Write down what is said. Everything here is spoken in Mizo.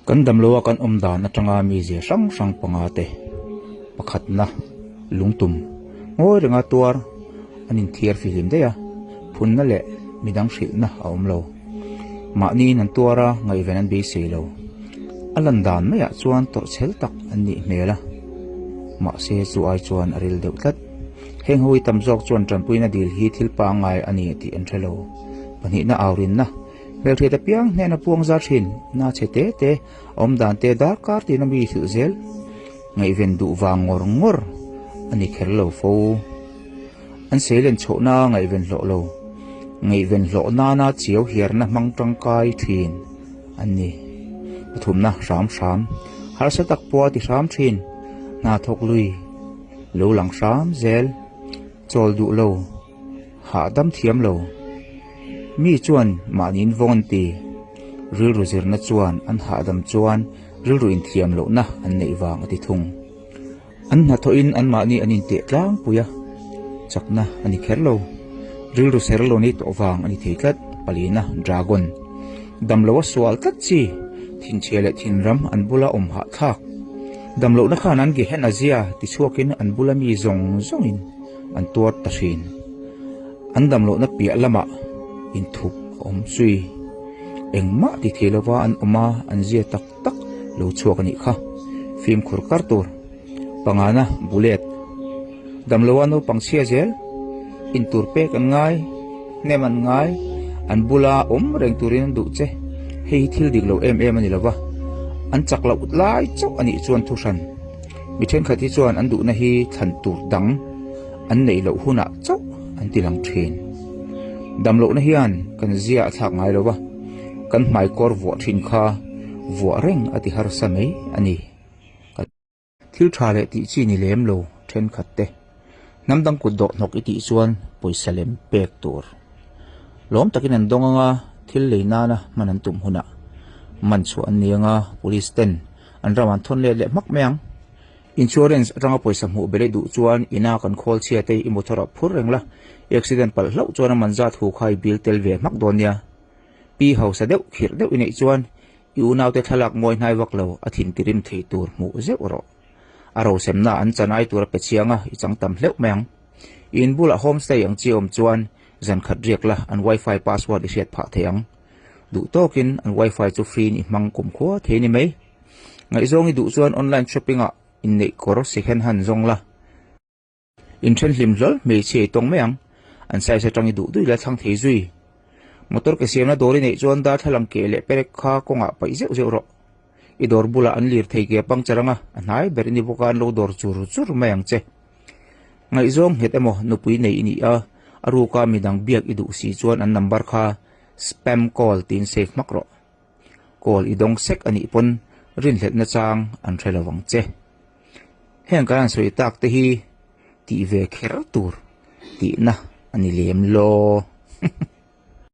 Kan damloa kan awm dan atanga mizia hrang hrang panga te pakhatna lungtum ngawi renga tuar an inthiar fihlim daih a, phunna leh midang hrilhna a awm lo. Mahniin an tuar a, ngaihven an beisei lo. A lan dan maiah chuan tawrhchhel tak an nih hmel a, mahse chu ai chuan a ril deuh tlat. Heng ho hi tam zawk chuan tanpuina dil hi thil pangngai a ni tih an hre lo. Pahnihna aurinna. Hmelhriat apiang hnena puang zar thin, na chhe te te, a awm dan te darkar tina mi hrilh zel. Ngaihven duh vang ngawr ngawr a ni kher lo fo. An seilen chhohna ngaihven hlawh lo, ngaihven hlawh nana chiau hiarna hmang tangkai thin an ni. Pathumna hram hram, harsa tak pawha ti hram thin, hna thawk lui lo lang hram zel, chawl duh lo. Hahdam thiam lo. Mi chuan mahniin vawng an ti. Rilru zirna chuan an hahdam chuan rilru inthiam lohna an neih vang a ti thung. An hnathawhin anmahni an inteh tlangpui a, chakna a ni kher lo. Rilru ser lo nei tawh vang a ni thei tlat. Palina, Dragon. Damlo a sual tlat chi. Thinchhia leh thinram an bula awm hahthlak. Damlohna khan an Gehenna zia tichhuakin an bula mi zawng zawngin an tuar ta thin. An damlohna piah lamah inthup a awm zui. Engmah ti thei lova an awm a, an zia tak tak lo chhuak a nih kha. Fimkhur kar tur. Pangana bullet. Damloa naupang chhia zel. Intur pek an ngai, hnem an ngai, an bula awm reng turin an duh che. Hei hi thil dik lo em em a ni lova. An chak loh lai chauh a nih chuan thuhran. Mi thenkhat hi chuan an duhna hi thlan tur dang an neih loh hunah chauh an ti lang thin. Damlohna hian kan zia a thlak ngai lo va, kan hmaikawr vuah thin kha vuah reng a ti harsa mai a ni. Thil tha leh tih chi ni lem lo thenkhat te. Hnam dang kut dawh hnawk i tih chuan pawisa lem pek tur. Lawm takin an dawng anga thil lei nana hman an tum hunah man chhuah an ni anga police ten An ram an thawn let leh hmak mai ang. Insurance atanga pawisa hmuh belh i duh chuan ina kan khawl chhia te i motor ah phur reng la, i accident palh hlauh chuan a man zat hu kha i bill tel ve hmak dawn nia. Pi hausa deuh khirh deuh i neih chuan i unaute thlalak mawi hnai vak lo a thin tirim thei tur hmuh zeuh rawh. A rosemna an chan ai tur a pe chiang a, i chang tam hleuh mai ang. I inbulah homestay ang chi awm chuan zan khat riak la an wifi password i hriat phah thei ang. Duh tawkin an wifi chu free in i hmang kum khua thei a ni mai. Ngaihzawng i duh chuan online shopping ah inneih kawr second hand zawng la. Inthen hlim hlawl hmeichhia i tawng mai ang. An size atang i duh duh ila thlang thei zui. Motor ke siamna dawr i neih chuan darthlalang keh leh perek kha kawngah paih zeuh zeuh rawh. I dawr bulah an lirthei ke a puncture anga a hnai ber i ni bawk a an lo dawr chur chur mai ang che. Ngaihzawng nghet emaw nupui nei i nih a, a ruka midang biak i duh si chuan an number kha Spam call tiin save hmak rawh. Call i dawng sek a nih pawn rinhlelhna chang an hre lo ang che. Heng kan han sawi tak te hi tih ve kher tur tihna a ni lem law.